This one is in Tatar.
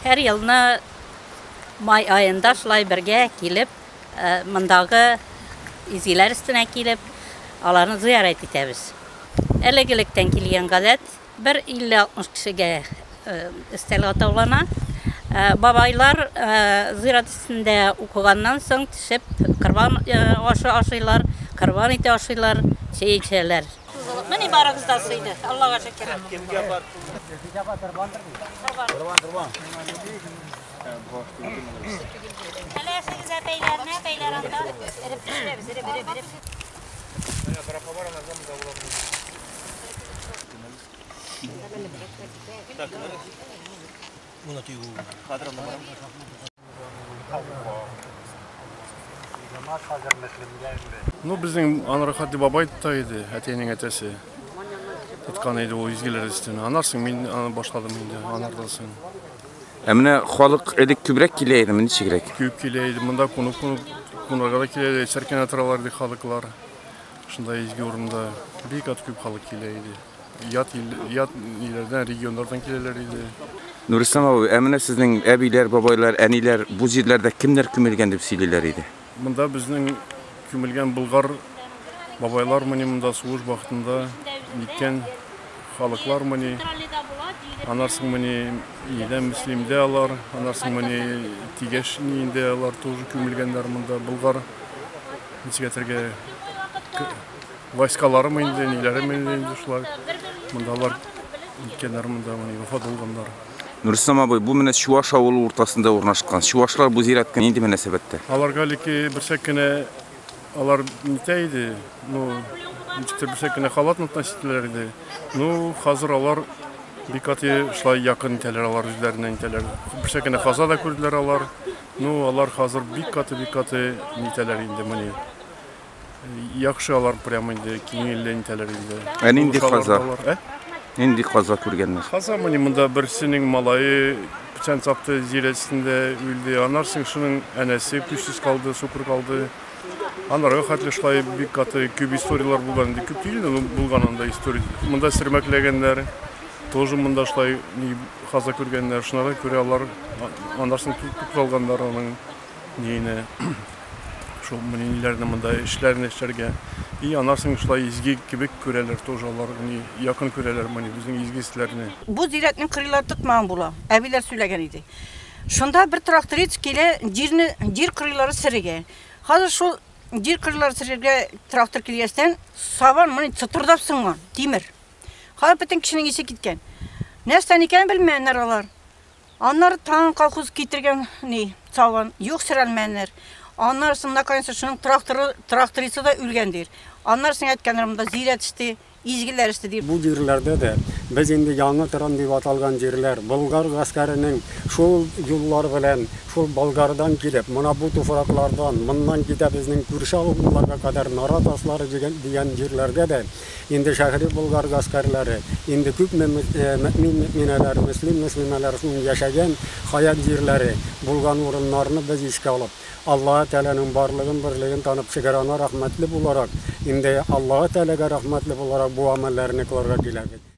Һәр елны май аенда шулай бергә килеп, мондагы изгеләр өстенә килеп, аларны зыярәт итәбез. Элек-электән килгән гадәт, бер 50-60 кешегә өстәл атаулана. Бабайлар зират өстендә укыганнан соң төшеп корбан ашы ашыйлар, корбан ите ашыйлар, чәй эчәләр. Менә барыгыз да сыйды, Аллага шөкер. Кемгә бар? Әле әшегез әпәйләрне, әпәйләр анда. Эреп төшерәбез, эреп, эреп, эреп. Ну, безнең Анрахатли бабай тота иде, әтиенең әтәсе. Тоткан иде ул изгеләр өстенә. Аннан соң мин аны башладым инде, анардан соң. Ә менә халык элек күбрәк килә идеме, ничегрәк? Күп килә иде, монда кунып кунып кунарга да килә иде, чәркәнә торалар иде халыклар. Шунда изге урында бик ат күп халык килә иде. Ят ил, ят ниләрдән, регионнардан киләләр иде. Нурислам абый, ә менә сезнең әбиләр, бабайлар, әниләр бу җирләрдә кемнәр күмелгән дип сөйлиләр иде? Монда безнең күмелгән болгар бабайлар мыни монда сугыш вакытында ниткән халыклар мыни. Аннан соң мыни нидә Мөслимдә алар, аннан соң мыни Тигәш ниендә алар тоже күмелгәннәр монда болгар ничек әйтергә войскаларымы инде, ниләреме инде инде шулай. Монда алар ниткәннәр монда мыни вафат булганнар. Нурислам абый, бу менә Чуаш авылы уртасында урнашкан. Чуашлар бу зиратка нинди мөнәсәбәттә? Аларга элекке берсәк кенә алар нитә иде, ну, ничектер берсәк кенә халатно относителәр иде. Ну, хәзер алар бик каты шулай якын итәләр, алар үзләренә нитәләр. Берсәк кенә каза да күрделәр алар. Ну, алар хәзер бик каты, бик каты нитәләр инде, моны. Яхшы алар прямо инде киңелле нитәләр инде. Ә нинди Булышалар каза? алар. Ә? Нинди каза күргәннәр? Каза мыни монда берсенең малае печән чапты, җир өстендә үлде. Аннан соң шуның әнәсе күзсез калды, сукыр калды. Анарга хәтле шулай бик каты күп историяләр булган инде. Күп түгел, но булган анда история. Монда сөрмәкләгәннәр, тоже монда шулай ни каза күргәннәр. Шуңа күрә алар аннан соң тукталганнар аның ниенә. Шул ниләрне монда эшләрне эшләргә. И аннан соң шулай изге кебек күрәләр тоже алар, ни якын күрәләр моны безнең изге эшләрне. Бу зиратның кырыйлары тотмаган була. Әбиләр сөйләгән иде. Шунда бер тракторист килә, җирне, җир кырыйлары сирегә. Хәзер шул җир кырыйлары сирегә трактор килгәчтән, сабан моны чытырдап сынган, тимер. Хәзер бөтен кешенең исе киткән. Нәрсәдән икәнен белмәгәннәр алар. Аннары тагын колхоз китергән ни, сабан, юк сирәлмәгәннәр. Аннары соң наконец шуның тракторы, тракторисы да үлгән дир. Аннары соң әйткәннәр монда зират өсте, изгеләр өсте дип. Бу җирләрдә дә без инде Яңа Торан дип аталган җирләр, Болгар гаскәренең шул юллар белән, шул Болгардан килеп, мына бу туфраклардан, моннан китә безнең күрше авылларга кадәр Нарат аслары дигән җирләргә дә инде шәһри Болгар гаскәрләре, инде күпме мөмин мөминәләр, мөслим мөслимәләр шуның яшәгән хаят җирләре булган урыннарны без искә алып, Аллаһы Тәгаләнең барлыгын, берлеген танып, шөкерана рәхмәтле буларак, инде Аллаһы Тәгаләгә рәхмәтле буларак бу гамәлләрне кылырга киләбез.